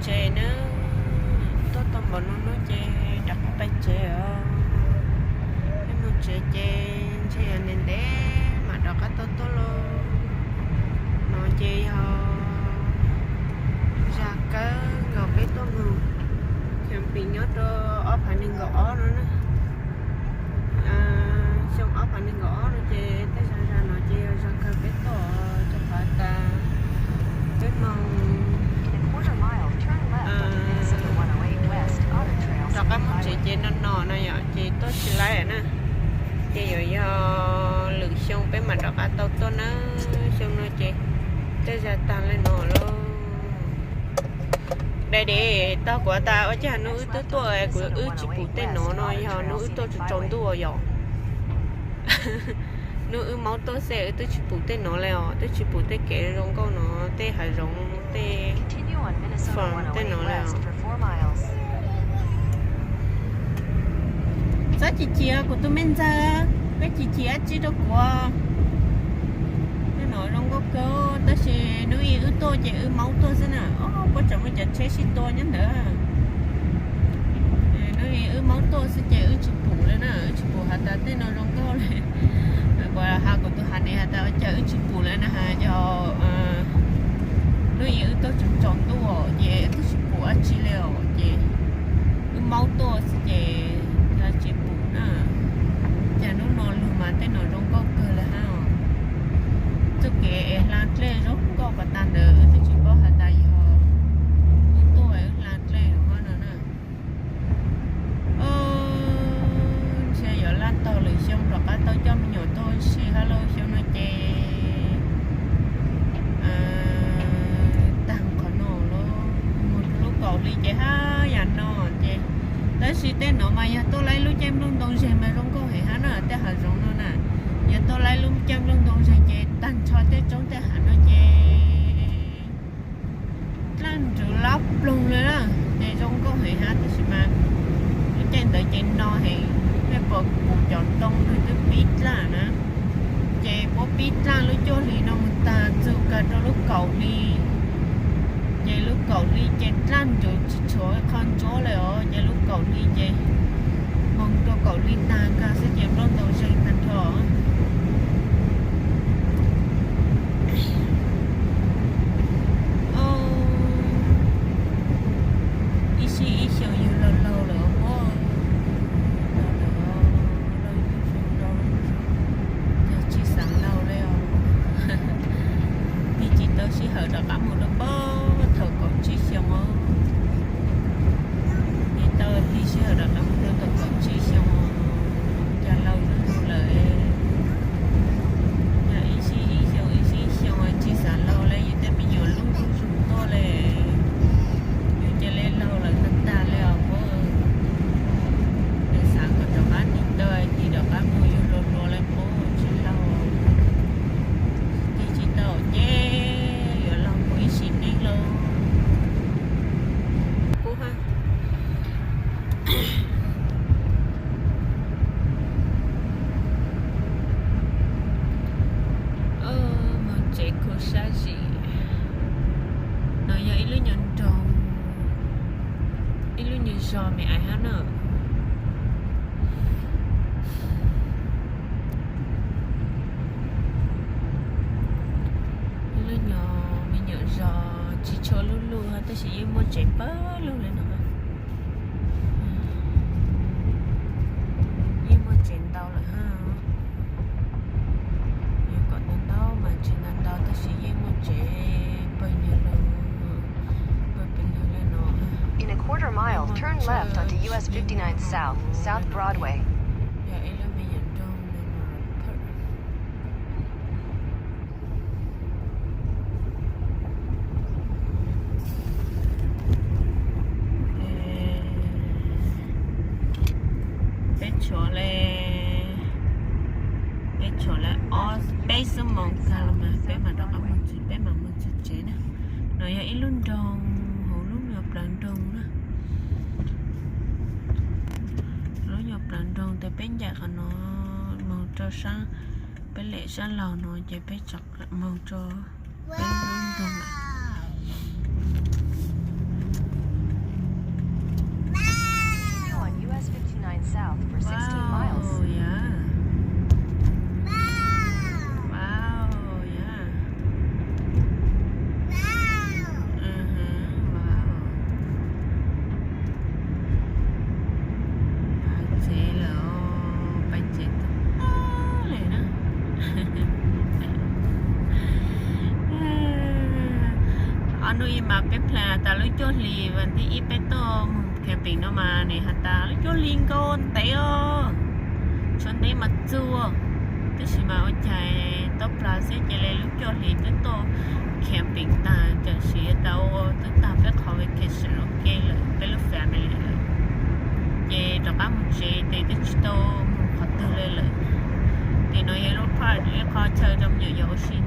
Tsev na, tuaj tau npaum no no ces rov qab pais tsev os. Peb mus tsev ces ntshe yog ntev ntev mam rov qab tau tuaj lauj. No ces yog zaj kawg nkaus peb tuaj mus camping nyob rau ob phav nees nkaum ob no na. Xyoo ob phav nees nkaum ob no ces tej zag zag no ces yog zaj kawg peb tuaj rau qhov tas peb mus rov qab mus tsev ces no no no yom ces tuaj tsis laib na. Ces yuav yog lwm xyoo peb mam rov qab tau tuaj na. Xyoo no ces tej zag tag li no lauj. Dai de, tau kuv tas ua cas hnub wb twb tuaj kuv wb tsis pum tej no no yog hnub wb tuaj tsaus ntuj yom. Hnub wb maub tuaj xwb wb twb tsis pum tej no li os, twb tsis pum tej kev zoo nkauj no, tej hav zoov tej farm tej no li os. Txhob chim chim kuv tus me ntxawg, koj chim chim dab tsi rau kuv? Tej no zoo nkauj kawg tab sis hnub ib wb tuaj ces wb maub tuaj xwb na. Ob, puab tseem muaj cov tsheb sib tua nyob ntawd. Hnub ib wb maub tuaj xwb ces wb tsis pum li na, wb tsis pum has tas tej no zoo nkauj li. Kuv has kuv tus has ne has tas cas wb tsis pum li na has yog hnub ib wb tuaj tsaus ntuj ces wb twb tsis pum dab tsi li os ces wb maub tuaj xwb ces tsis pum na. Cas hnub no lug mas tej no zoo nkauj kawg li hab os. Txuj kev es hla dlej zoo nkauj pas tas ntawd wb twb tsis paub has tas yog wb tuaj wb hla dlej hab no na. Ntshe yuav laj tog lwm xyoo rov qab tau coj me nyuam tuaj ua si hab lauj, xyoo no ces tag qhov no lauj, mus rau lub kaum hli ces hab yam no ces. Tab sis tej no mas yog tuaj laib lub caij nplooj ntoo zeeg mas zoo nkauj heev hab na, tej hav zoov no na. Yog tuaj laib lub caij nplooj ntoo zeeg ces tag nrho tej roob tej hav no ces dlaaj nrwv lab ploog li na, ces zoo nkauj heev hab tab sis mas lub caij ntawd ces no heev, nej pom kuv cov ntoo twb pib dlaaj na. Ces puab pib dlaaj lub cuaj hli no mus tag txug kag rau lub kaum hli, ces lub kaum hli ces dlaaj nrwv tsis tshuav qhov ntsuab li os, ces lub kaum hli ces moog rau kaum hli tag kag xwb ces nplooj ntoo zeeg tag nrho. Ib sij ib xyoos yug laug laug lawm os, laug laug, yog tsis xaav laug li os, tig tsis tau sij hawm rov qab mus rau puag thaum kaum tsib xyoos os. Tig tau tig sij hawm rov qab mus rau thaum kaum tsib xyoos os, cas laug zuj zus lawm. Yog ib sij ib xyoos ib sij ib xyoos tsis xaav laug li, yus tej me nyuam lub zuj zus tuaj li, yus cia li laug lawm tag tag li os puab. Yus xaav kom rov qab tig tau tig rov qab mus yus hluas hluas li puab tsis laug. Tig tsis tau ces yuav laug mus ib sim neej lauj. Kub hab. Moog tsev khuv sab zim. No yog ib lub nyuag nroog, ib lub nyuag zos me ais hab na. Ib lub nyuag me nyuam zos tsis tshua lub luj hab tab sis yeej muaj tsev pawg lug li no. Yeej muaj tsev ntau lawm hab. Yuav kom ntau ntau mas tsis ntau ntau tab sis yeej muaj tsev pawg nyuag lug, pawg pes lug li no. In a quarter mile, turn left onto U S fifty-nine South, South Broadway. Yog ib lub me nyuam nroog li no. Peb tshuav li, peb tshuav li ob peb xuab moos kag los mas peb mam rov qab mus tsev, peb mam mus txug tsev na. No yog ib lub nroog hauv lub nyuag plawv nroog na. Lub nyuag plawv nroog tes peb ncaim qhov no moog rau sab, peb lem sab laug no ces peb tsom moog rau peb lub nroog lawm. Hnub ib mas peb plan tas lub cuaj hlis vas thib ib peb tuaj mus camping no mas nws has tas lub cuaj hlis nkaus ntev os, tshuav ntev mas txuag. Tab sis mas ua cas tau plan xwb cia li lub cuaj hlis twb tuaj camping tag, tam sim tau twb tag peb qhov vacation ua ke lawm peb lub family lawm. Ces rov qab mus tsev ces twb tsis tau mus qhov twg li lawm. Ces no yog lub part ib qho chaw rau me nyuam yaus ua si